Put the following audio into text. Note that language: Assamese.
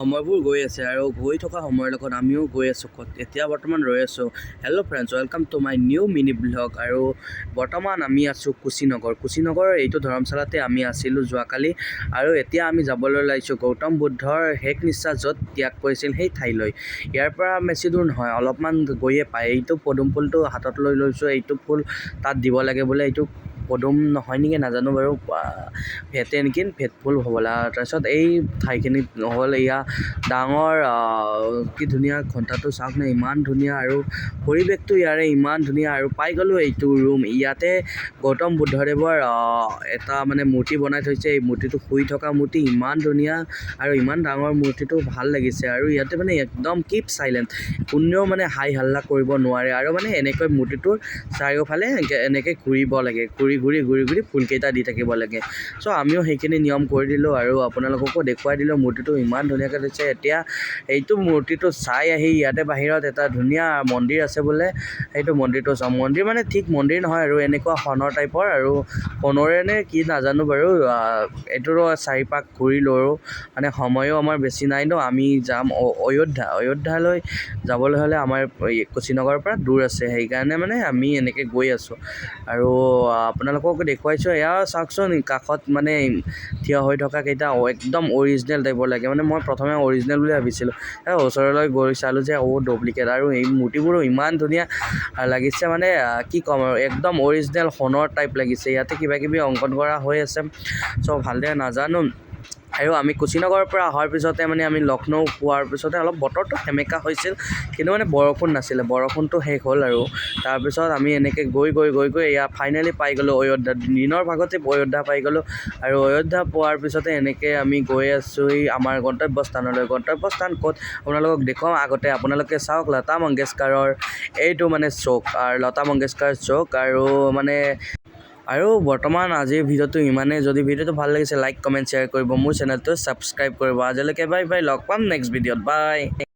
সময়বোৰ গৈ আছে আৰু গৈ থকা সময়ৰ লগত আমিও গৈ আছোঁ। ক'ত এতিয়া বৰ্তমান ৰৈ আছোঁ? Hello friends, welcome to my new mini vlog। আৰু বৰ্তমান আমি আছোঁ কুশীনগৰ। কুশীনগৰৰ এইটো ধৰমশালাতে আমি আছিলোঁ যোৱাকালি আৰু এতিয়া আমি যাবলৈ ওলাইছোঁ গৌতম বুদ্ধৰ শেষ নিশ্বাস য'ত ত্যাগ কৰিছিল, সেই ঠাইলৈ। ইয়াৰ পৰা বেছি দূৰ নহয়, অলপমান গৈয়ে পায়। এইটো পদুম ফুলটো হাতত লৈ লৈছোঁ। এইটো ফুল তাত দিব লাগে বোলে। এইটো পদুম নহয় নেকি নাজানো বাৰু, ভেটে নেকি, ভেট ফুল হ'বলা। তাৰপিছত এই ঠাইখিনিত হ'ল এয়া ডাঙৰ, কি ধুনীয়া ঘণ্টাটো চাওক না, ইমান ধুনীয়া আৰু পৰিৱেশটো ইয়াৰে ইমান ধুনীয়া। আৰু পাই গ'লোঁ এইটো ৰুম। ইয়াতে গৌতম বুদ্ধদেৱৰ এটা মানে মূৰ্তি বনাই থৈছে। এই মূৰ্তিটো শুই থকা মূৰ্তি, ইমান ধুনীয়া আৰু ইমান ডাঙৰ মূৰ্তিটো, ভাল লাগিছে। আৰু ইয়াতে মানে একদম কিপ চাইলেণ্ট, কোনেও মানে হাই হাল্লা কৰিব নোৱাৰে। আৰু মানে এনেকৈ মূৰ্তিটোৰ চাৰিওফালে এনেকৈ এনেকৈ ঘূৰিব লাগে, ঘূৰি ঘূৰি ঘূৰি ঘূৰি ফুলকেইটা দি থাকিব লাগে। চ' আমিও সেইখিনি নিয়ম কৰি দিলোঁ আৰু আপোনালোককো দেখুৱাই দিলোঁ। মূৰ্তিটো ইমান ধুনীয়াকৈ থৈছে। এতিয়া এইটো মূৰ্তিটো চাই আহি ইয়াতে বাহিৰত এটা ধুনীয়া মন্দিৰ আছে বোলে, সেইটো মন্দিৰটো চাওঁ। মন্দিৰ মানে ঠিক মন্দিৰ নহয় আৰু, এনেকুৱা শনৰ টাইপৰ আৰু সোণৰে নে কি নাজানো বাৰু। এইটোৰো চাৰিপাক ঘূৰি লওঁ। মানে সময়ো আমাৰ বেছি নাই ন, আমি যাম অযোধ্যা। অযোধ্যালৈ যাবলৈ হ'লে আমাৰ এই কুশীনগৰৰ পৰা দূৰ আছে, সেইকাৰণে মানে আমি এনেকৈ গৈ আছোঁ আৰু আপোনালোকক দেখুৱাইছোঁ। এয়া চাওকচোন, কাষত মানে থিয় হৈ থকা কেইটা একদম অৰিজিনেল টাইপৰ লাগে। মানে মই প্ৰথমে অৰিজিনেল বুলি ভাবিছিলোঁ, ওচৰলৈ গৈ চালোঁ যে অ' ডুপ্লিকেট। আৰু এই মূৰ্তিবোৰো ইমান ধুনীয়া লাগিছে, মানে কি ক'ম আৰু, একদম অৰিজিনেল সোণৰ টাইপ লাগিছে। ইয়াতে কিবা কিবি অংকন কৰা হৈ আছে, চ' ভালদৰে নাজানো। আৰু আমি কুশীনগৰৰ পৰা অহাৰ পিছতে, মানে আমি লক্ষ্ণৌ পোৱাৰ পিছতে অলপ বতৰটো সেমেকা হৈছিল, কিন্তু মানে বৰষুণ নাছিলে। বৰষুণটো শেষ হ'ল আৰু তাৰপিছত আমি এনেকৈ গৈ গৈ গৈ গৈ এয়া ফাইনেলি পাই গ'লোঁ অযোধ্যা। দিনৰ ভাগতে অযোধ্যা পাই গ'লোঁ। আৰু অযোধ্যা পোৱাৰ পিছতে এনেকৈ আমি গৈ আছোঁ এই আমাৰ গন্তব্যস্থানলৈ। গন্তব্যস্থান ক'ত আপোনালোকক দেখুৱাওঁ, আগতে আপোনালোকে চাওক লতা মংগেশকাৰৰ এইটো মানে চৌক আৰু লতা মংগেশকাৰ চৌক। আৰু মানে আৰু বৰ্তমান আজিৰ ভিডিঅ'টো ইমানেই। যদি ভিডিঅ'টো ভাল লাগিছে, লাইক, কমেণ্ট, শ্বেয়াৰ কৰিব, মোৰ চেনেলটো ছাবস্ক্ৰাইব কৰিব। আজিলৈকে বাই বাই, লগ পাম নেক্সট ভিডিঅ'ত, বাই।